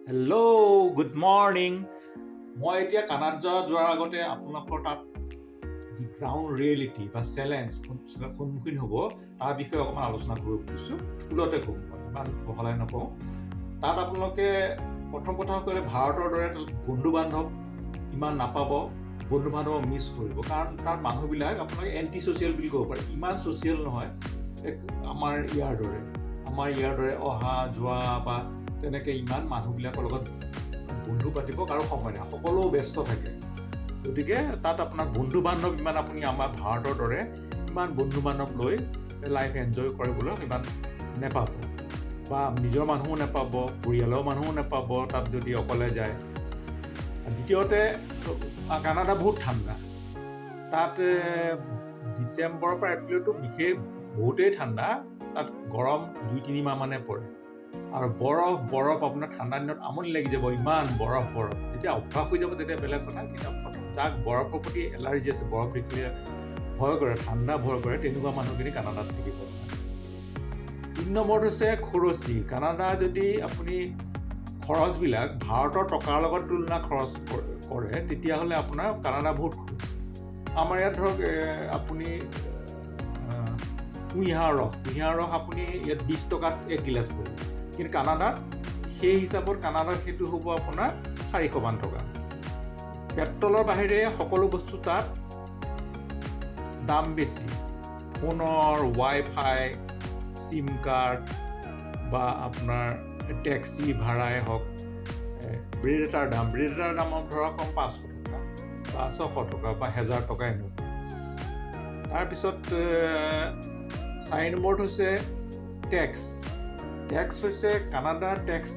Hello, good morning. মই এতিয়া Canada যোৱাৰ আগতে আপোনালোকৰ তাত যি গ্ৰাউণ্ড ৰিয়েলিটি বা চেলেঞ্জ সন্মুখীন হ'ব, তাৰ বিষয়ে অকণমান আলোচনা কৰিব খুজিছোঁ। থুলতে ক'ম, মই ইমান বহলাই নকওঁ। তাত আপোনালোকে প্ৰথম কথা ক'লে ভাৰতৰ দৰে তাত বন্ধু বান্ধৱ ইমান নাপাব। বন্ধু বান্ধৱক মিছ কৰিব, কাৰণ তাত মানুহবিলাক আপোনালোকে এণ্টি ছ'চিয়েল বুলি ক'ব পাৰে। ইমান ছ'চিয়েল নহয় এক আমাৰ ইয়াৰ দৰে অহা যোৱা বা তেনেকৈ ইমান মানুহবিলাকৰ লগত বন্ধু পাতিব কাৰো সময় নাই, সকলো ব্যস্ত থাকে। গতিকে তাত আপোনাৰ বন্ধু বান্ধৱ ইমান, আপুনি আমাৰ ভাৰতৰ দৰে ইমান বন্ধু বান্ধৱ লৈ লাইফ এনজয় কৰিবলৈ ইমান নেপাব বা নিজৰ মানুহো নেপাব, পৰিয়ালৰ মানুহো নেপাব তাত যদি অকলে যায়। দ্বিতীয়তে, কানাডা বহুত ঠাণ্ডা। তাত ডিচেম্বৰৰ পৰা এপ্ৰিলতো বিশেষ বহুতেই ঠাণ্ডা। তাত গৰম 2-3 মাহ মানে পৰে আৰু বৰফ বৰফ। আপোনাৰ ঠাণ্ডা দিনত আমনি লাগি যাব, ইমান বৰফ বৰফ। যেতিয়া অভ্যাস হৈ যাব তেতিয়া বেলেগ কথা, কিন্তু প্ৰথম যাক বৰফৰ প্ৰতি এলাৰ্জি আছে, বৰফ দেখিলে ভয় কৰে, ঠাণ্ডা ভয় কৰে, তেনেকুৱা মানুহখিনি কানাডাত থাকিব নোৱাৰে। 3 নম্বৰত হৈছে খৰচী। কানাডা যদি আপুনি খৰচবিলাক ভাৰতৰ টকাৰ লগত তুলনা খৰচ কৰে, তেতিয়াহ'লে আপোনাৰ কানাডা বহুত খৰচ। আমাৰ ইয়াত ধৰক আপুনি কুঁহিয়াৰ ৰস আপুনি ইয়াত 20 টকাত এক গিলাচ পৰিব, কিন্তু কানাডাত সেই হিচাপত কানাডাত সেইটো হ'ব আপোনাৰ 400মান টকা। পেট্ৰলৰ বাহিৰে সকলো বস্তু তাত দাম বেছি। ফোনৰ ৱাই ফাই, চিম কাৰ্ড বা আপোনাৰ টেক্সি ভাড়াই হওক, ব্ৰেড এটাৰ দাম ধৰক কম 500 টকা বা 600 টকা বা 1000 টকা এনেকুৱা। তাৰপিছত 4 নম্বৰত হৈছে টেক্স। টেক্স হৈছে কানাডাৰ টেক্স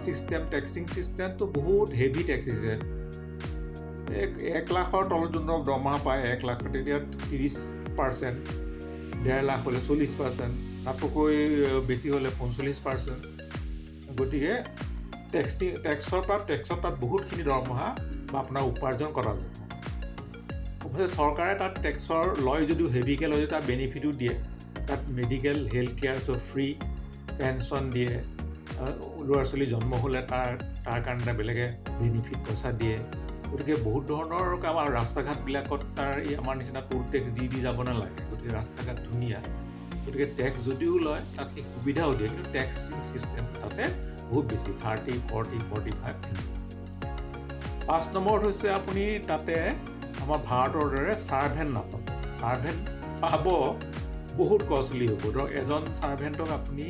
ছিষ্টেম, টেক্সিং ছিষ্টেমটো বহুত হেভি টেক্স ছিষ্টেম। 1 লাখৰ তলত যোনটো দৰমহা পায়, 1 লাখ, তেতিয়া 30%, 1.5 লাখ হ'লে 40%, তাতোকৈ বেছি হ'লে 45%। গতিকে টেক্সত তাত বহুতখিনি দৰমহা বা আপোনাৰ উপাৰ্জন কৰা যাব। অৱশ্যে চৰকাৰে তাত টেক্সৰ লয় যদিও, হেভিকৈ লয় যদিও, তাত বেনিফিটো দিয়ে। তাত মেডিকেল, হেল্থ কেয়াৰ চব ফ্ৰী, পেঞ্চন দিয়ে, ল'ৰা ছোৱালী জন্ম হ'লে তাৰ তাৰ কাৰণে এটা বেলেগে বেনিফিট পইচা দিয়ে। গতিকে বহুত ধৰণৰ কাম। আৰু ৰাস্তা ঘাটবিলাকত তাৰ এই আমাৰ নিচিনা টোল টেক্স দি দি যাব নালাগে, গতিকে ৰাস্তা ঘাট ধুনীয়া। গতিকে টেক্স যদিও লয়, তাত সেই সুবিধাও দিয়ে, কিন্তু টেক্সিং ছিষ্টেম তাতে বহুত বেছি, 30, 40, 45। 5 নম্বৰত হৈছে আপুনি তাতে আমাৰ ভাৰতৰ দৰে ছাৰ্ভেণ্ট নাপাব। ছাৰ্ভেণ্ট পাব, বহুত কষ্টলি হ'ব। ধৰক এজন ছাৰ্ভেণ্টক আপুনি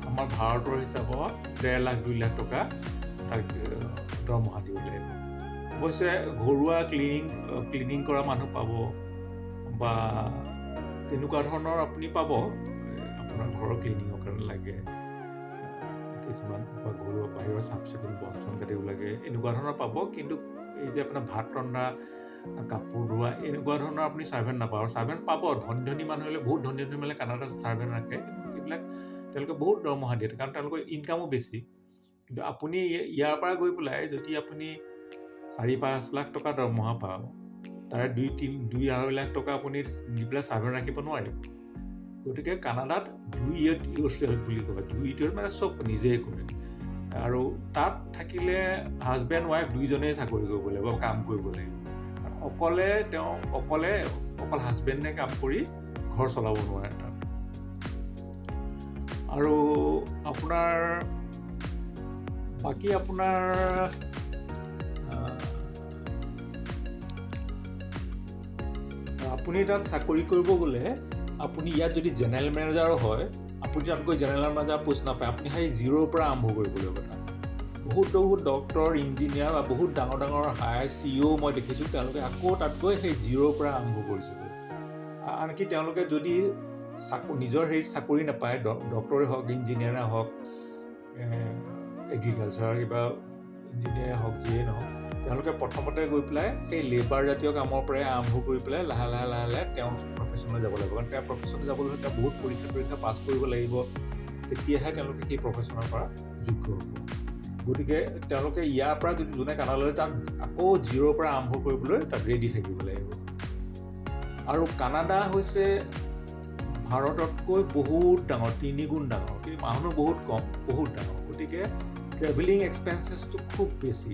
আমাৰ ভাৰতৰ হিচাপত 1.5 লাখ, 2 লাখ টকা তাক দৰমহা দিব লাগিব। অৱশ্যে ঘৰুৱা ক্লিনিং ক্লিনিং কৰা মানুহ পাব বা তেনেকুৱা ধৰণৰ আপুনি পাব, আপোনাৰ ঘৰৰ ক্লিনিঙৰ কাৰণে লাগে কিছুমান বা ঘৰুৱা বাহিৰৰ চাফ চিকুণ, বন চন কাটিব লাগে, এনেকুৱা ধৰণৰ পাব। কিন্তু এই যে আপোনাৰ ভাত ৰন্ধা, কাপোৰ ধোৱা, এনেকুৱা ধৰণৰ আপুনি ছাৰ্ভেণ্ট নাপাব। আৰু ছাৰ্ভেণ্ট পাব ধনী ধনী মানুহ হ'লে, বহুত ধনী ধনী মানুহে কানাডাত ছাৰ্ভেণ্ট ৰাখে, কিন্তু সেইবিলাক তেওঁলোকে বহুত দৰমহা দিয়ে, কাৰণ তেওঁলোকৰ ইনকামো বেছি। কিন্তু আপুনি ইয়াৰ পৰা গৈ পেলাই যদি আপুনি 4-5 লাখ টকা দৰমহা পাওঁ, তাৰে 2-3, 2-2.5 লাখ টকা আপুনি দি পেলাই ছাৰ্ভেণ্ট ৰাখিব নোৱাৰিব। গতিকে কানাডাত do it yourself বুলি কয়। Do it মানে চব নিজেই কৰে। আৰু তাত থাকিলে হাজবেণ্ড ৱাইফ দুইজনেই চাকৰি কৰিব লাগিব, কাম কৰিব লাগিব। অকলে তেওঁ অকলে, অকল হাজবেণ্ডে কাম কৰি ঘৰ চলাব নোৱাৰে তাত। আৰু আপোনাৰ বাকী আপোনাৰ আপুনি তাত চাকৰি কৰিব গ'লে, আপুনি ইয়াত যদি জেনেৰেল মেনেজাৰো হয়, আপুনি তাত গৈ জেনেৰেল মেনেজাৰ পোষ্ট নাপায়। আপুনি সেই জিৰ'ৰ পৰা আৰম্ভ কৰিব লাগিব। তাত বহুত বহুত ডক্টৰ, ইঞ্জিনিয়াৰ বা বহুত ডাঙৰ ডাঙৰ হাই চিইঅ' মই দেখিছোঁ, তেওঁলোকে আকৌ তাত গৈ সেই জিৰ'ৰ পৰা আৰম্ভ কৰিছেগৈ। আনকি তেওঁলোকে যদি নিজৰ হেৰি চাকৰি নাপায়, ডক্টৰে হওক, ইঞ্জিনিয়াৰে হওক, এগ্ৰিকালচাৰ কিবা ইঞ্জিনিয়াৰে হওক, যিয়েই নহওক, তেওঁলোকে প্ৰথমতে গৈ পেলাই সেই লেবাৰ জাতীয় কামৰ পৰাই আৰম্ভ কৰি পেলাই লাহে লাহে লাহে লাহে তেওঁ প্ৰফেশ্যনলৈ যাব লাগিব। কাৰণ তেওঁ প্ৰফেশ্যনলৈ যাবলৈ হ'লে তেওঁ বহুত পৰীক্ষা পৰীক্ষা পাছ কৰিব লাগিব, তেতিয়াহে তেওঁলোকে সেই প্ৰফেশ্যনৰ পৰা যোগ্য হ'ব। গতিকে তেওঁলোকে ইয়াৰ পৰা যদি যোনে কানাডালৈ, তাত আকৌ জিৰ'ৰ পৰা আৰম্ভ কৰিবলৈ তাত ৰেডি থাকিব লাগিব। আৰু কানাডা হৈছে ভাৰততকৈ বহুত ডাঙৰ, তিনিগুণ ডাঙৰ, কিন্তু মানুহ বহুত কম, বহুত ডাঙৰ। গতিকে ট্ৰেভেল ট্ৰেভেলিং এক্সপেঞ্চেছটো খুব বেছি।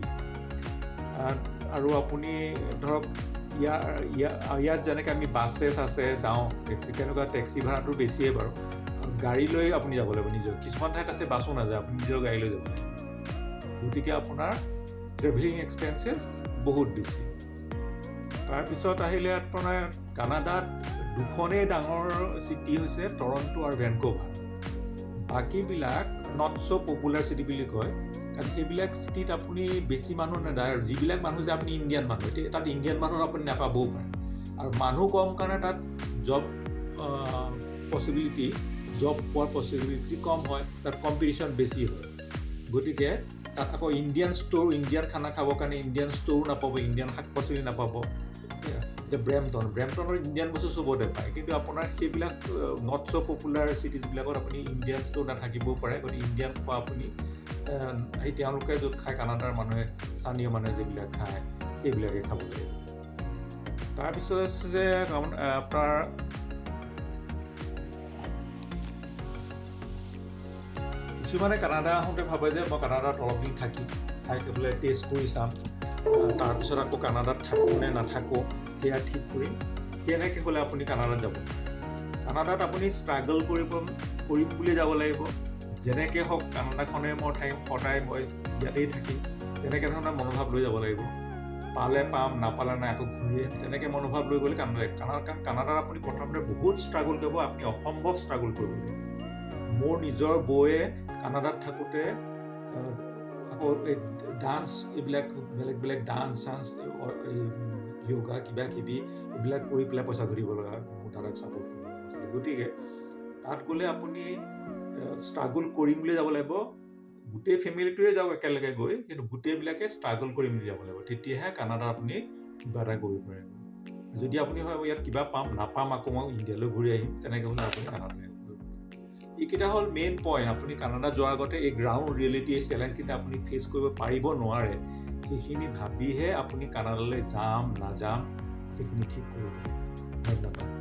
আৰু আপুনি ধৰক ইয়াৰ ইয়াত যেনেকৈ আমি বাছেছ আছে যাওঁ, টেক্সি, তেনেকুৱা টেক্সি ভাড়াটো বেছিয়ে বাৰু। গাড়ী লৈ আপুনি যাব লাগিব নিজৰ, কিছুমান ঠাইত আছে বাছো নাযায়, আপুনি নিজৰ গাড়ী লৈ যাব লাগিব। গতিকে আপোনাৰ ট্ৰেভেলিং এক্সপেঞ্চেছ বহুত বেছি। তাৰপিছত আহিলে আপোনাৰ কানাডাত দুখনেই ডাঙৰ চিটি হৈছে টৰণ্টো আৰু ভেনকোভাৰ। বাকীবিলাক not so popular city বুলি কয়, কাৰণ সেইবিলাক চিটিত আপুনি বেছি মানুহ নাযায়। আৰু যিবিলাক মানুহ যায় আপুনি ইণ্ডিয়ান মানুহ, এতিয়া তাত ইণ্ডিয়ান মানুহ আপুনি নাপাবও পাৰে। আৰু মানুহ কম কাৰণে তাত পচিবিলিটি জব পোৱাৰ পচিবিলিটি কম হয়, তাত কম্পিটিশ্যন বেছি হয়। গতিকে তাত আকৌ ইণ্ডিয়ান ষ্ট'ৰ, ইণ্ডিয়ান খানা খাবৰ কাৰণে ইণ্ডিয়ান ষ্ট'ৰো নাপাব, ইণ্ডিয়ান শাক পাচলি নাপাব। এতিয়া ব্ৰেমটনৰ ইণ্ডিয়ান বস্তু চবতে পায়, কিন্তু আপোনাৰ সেইবিলাক not so popular চিটিজবিলাকত আপুনি ইণ্ডিয়ান ষ্ট'ৰ নাথাকিবও পাৰে। গতিকে ইণ্ডিয়ান খোৱা আপুনি সেই তেওঁলোকে য'ত খায়, কানাডাৰ মানুহে, স্থানীয় মানুহে যিবিলাক খায় সেইবিলাকে খাব লাগিব। তাৰপিছত আছে যে আপোনাৰ কিছুমানে কানাডা আহোঁতে ভাবে যে মই কানাডাত অলপ দিন থাকিম, থাকি পেলাই টেষ্ট কৰি চাম, তাৰপিছত আকৌ কানাডাত থাকোঁ নে নাথাকোঁ সেয়া ঠিক কৰিম। সেনেকৈ হ'লে আপুনি কানাডাত যাব। কানাডাত আপুনি ষ্ট্ৰাগল কৰিম বুলি যাব লাগিব। যেনেকৈ হওক কানাডাখনে মই থাকিম, সদায় মই ইয়াতেই থাকিম, তেনেকৈ ধৰণৰ মনোভাৱ লৈ যাব লাগিব। পালে পাম, নাপালে নাই, আকৌ ঘূৰি আহিম, তেনেকৈ মনোভাৱ লৈ গ'লে কাৰণ কানাডাত আপুনি প্ৰথমতে বহুত ষ্ট্ৰাগল কৰিব, আপুনি অসম্ভৱ ষ্ট্ৰাগল কৰিব লাগিব। মোৰ নিজৰ বৌয়ে কানাডাত থাকোঁতে আকৌ এই ডান্স, এইবিলাক বেলেগ বেলেগ ডান্স চান্স, এই য়োগা কিবা কিবি এইবিলাক কৰি পেলাই পইচা ঘটিব লগা, মোৰ দাদাক ছাপোৰ্ট কৰিব লগা হৈছিলে। গতিকে তাত গ'লে আপুনি ষ্ট্ৰাগল কৰিম বুলি যাব লাগিব। গোটেই ফেমিলিটোৱে যাওক একেলগে গৈ, কিন্তু গোটেইবিলাকে ষ্ট্ৰাগল কৰিম বুলি যাব লাগিব, তেতিয়াহে কানাডাত আপুনি কিবা এটা কৰিব পাৰিব। যদি আপুনি ভাবে ইয়াত কিবা পাম নাপাম আকৌ মই ইণ্ডিয়ালৈ ঘূৰি আহিম, তেনেকৈ হ'লে আপুনি কানাডালৈ। এইকেইটা হ'ল মেইন পইণ্ট। আপুনি কানাডা যোৱাৰ আগতে এই গ্ৰাউণ্ড ৰিয়েলিটি, এই চেলেঞ্জকেইটা আপুনি ফেচ কৰিব পাৰিব নোৱাৰে, সেইখিনি ভাবিহে আপুনি কানাডালৈ যাম নাযাম সেইখিনি ঠিক কৰিব। ধন্যবাদ।